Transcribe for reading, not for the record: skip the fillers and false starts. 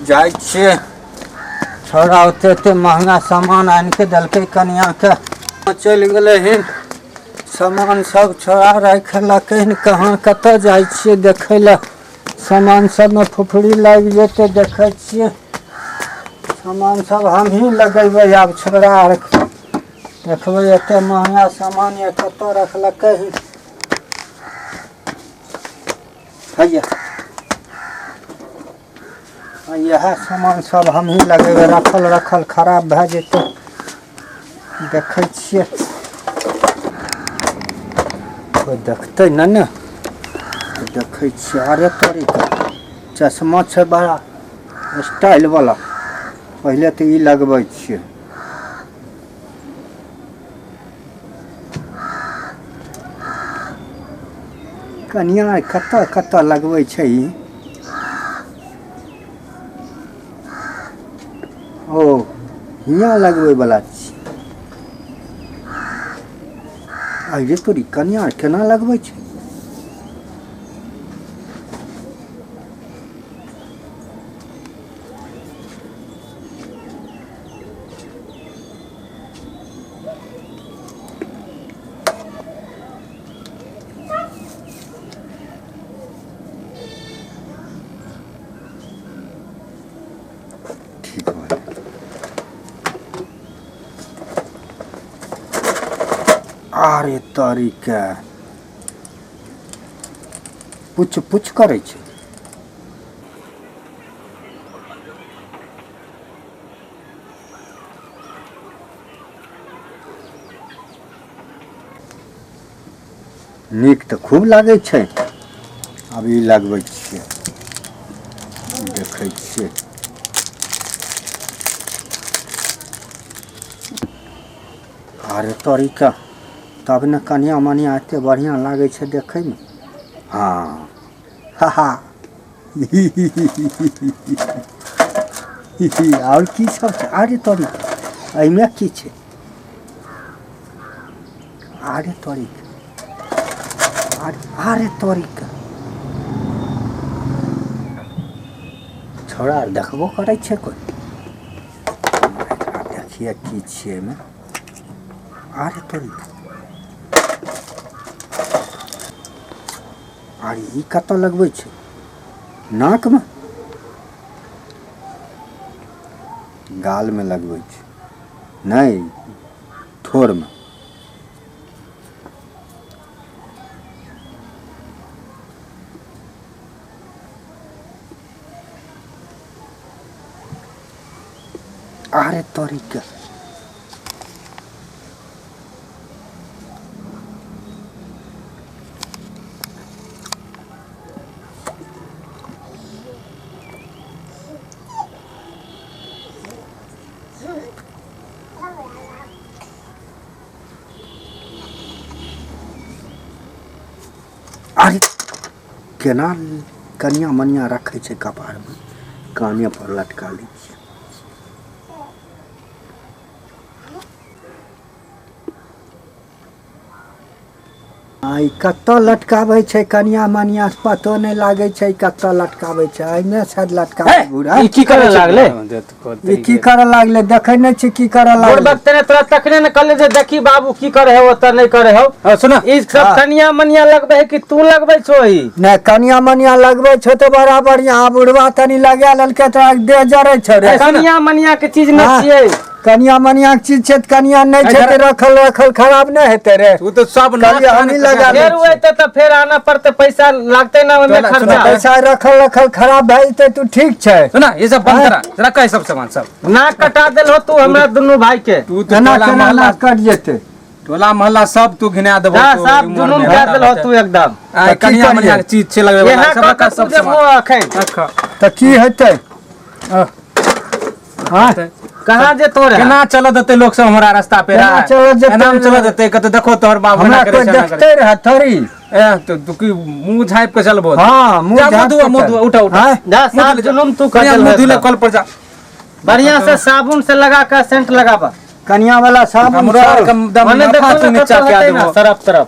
जाइ छियै। छोड़ा ओते ओते महंगा सामान आनि के देलकै कनियाके, चलि गेलै हन सामान सब छोड़ा राखि लेलकै हन। कहाँ कतऽ जाइ छियै देखै लए, सामान सबमे फुफड़ी लागि जेतै। देखै छियै सामान सब हमही लगेबै आब। छोड़ा आर देखबै एते महंगा सामान यऽ कतऽ रखलकै हन। हैया इएह सामान सब हमही लगेबै, रखल रखल खराब भए जेतै। देखै छियै कोइ देखतै नहि ने। देखै छियै, अरे तोरीके चश्मा छै बड़ा स्टाइलवला। पहिले तऽ ई लगबै छियै। कनिया कतऽ कतऽ लगबै छै ई? ओ हियाँ लगबै बला छी। अरे तोरी, कनिया केना लगबै छै? ठीक भऽ गेल। अरे तरीके पुछ पुछ करै छै। नीक तऽ खूब लागै छै। आब ई लगबै छियै, देखै छियै। अरे तोरीके, तब ने कनिया मनिया एते बढ़िआँ लागै छै देखैमे। हँ हा हा, आओर की सब छै? अरे तोरी, एहिमे की छै? अरे तोरी, अरे अरे तोरीके, छोड़ा आर देखबो करै छै कोइ? देखिए की छियै एहिमे। अरे तोरी, अरे ई कतऽ लगबै छै? नाकमे, गालमे लगबै छै? नहि, ठोरमे। अरे तोरीके, अरे केना कनिया मनिया रखै छै कपारमे? काने पर लटका लै छियै। आ ई कतऽ लटकाबै छै कनिया मनिया से पतो नहि लागै छै कतऽ लटकाबै छै। एहिमे शायद लटकाबै। बूढ़ा ई की करे लागले? ई की करऽ लागलै? देखै नहि छी की करऽ गोड़ लागलै? बकते ने तोरा तखने ने कहले जे देखी बाबू की करे हो, ओतऽ नहि करे हो। हाँ, सुन ई सब हाँ। कनिया मनिया लगबे है कि तू लगबे छो ई? नहि, कनिया मनिया लगबै छौ तऽ बड़ा बढ़िया। आ बुढ़वा तनी लगा लेलकै तोरा देह जरै छौ रे। कनिया मनिया के चीज नहि हाँ। छियै। कनिया मनिया के चीज छै तऽ कनिया नहि छै तऽ रखल रखल खराब नहि हेतै रे। तू तऽ सब कहलियै हमही लगा लै फेर छियै। एते तऽ फेर आना पड़तै, पैसा लागतै ना ओहिमे तोरा- खर्चा। पैसा रखल रखल खराब भए जेतै तू ठीक छै। सुन, ये सब बंद करा, रखा ये सब सामान सब। नाक कटा देल हो तू हमरा दुनू भाई के। तू तो केना टोला केना मोहल्ला नाक कटि जेतै? टोला मोहल्ला सब तू घिना देबो। जा तू साफ उमर जुलूम में कए हटा देल हो बच्चा। तू एकदम। आय तऽ की कनिया करियै? मनिया के चीज छै लगबे वाला यहाँ सब कऽ रखा के सब तू जेबहो सामान अखन। रखा। तऽ की हेतै? हाँ कहाँ जेतो रे? केना चलऽ देतै लोक सब हमरा रास्ता पे? केना चलऽ देतै? एना चलऽ देतै? कतऽ देखो तोहर बाबू हमरा एना करै कोइ छै, एना करै देखते रहत थोड़ी। ए तो तू की मुंह झाँपि के चलबो? हाँ, मुँह जा, मुँह झाँपि धुआ, के मुँह चल। धुआ, उठा, उठा। हाँ? जा साफ जुलूम तू कर कनिया देल मुँह हो धुले एकदम। कल पर जा। बढ़िया से साबुन से लगा के सेंट लगाबा। कनिया वाला साबुन हमरो आर छौ। के दम मने माथा देखो तू ने नीचा कतऽ कए हेतै ना देबो। सरफ तरफ।